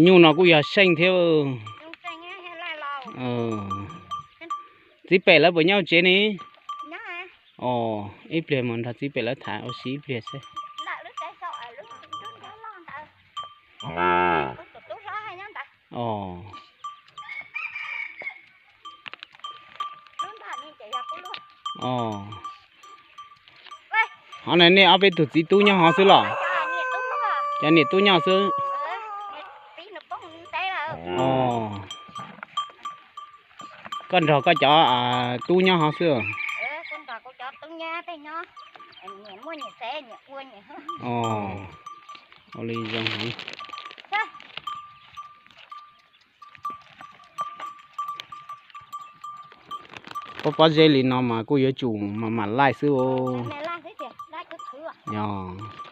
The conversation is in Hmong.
Nyuj no kuj yog seej thiab. Txiv pem lawv puas nyob tsev ne? Os, ib pliag mus nrog txiv pem lawv tham ua si ib pliag seb. Os, hov na nej ob peb tug txiv tub nyob hov xwb los? Cov niam tub nyob xwb. Os, koj nrog koj cov tub nyob hov xwb. Os, ua li zoo heev. Pob pob zeb li no mas kuj yuav tsum mam mam laij xwb os. Yog.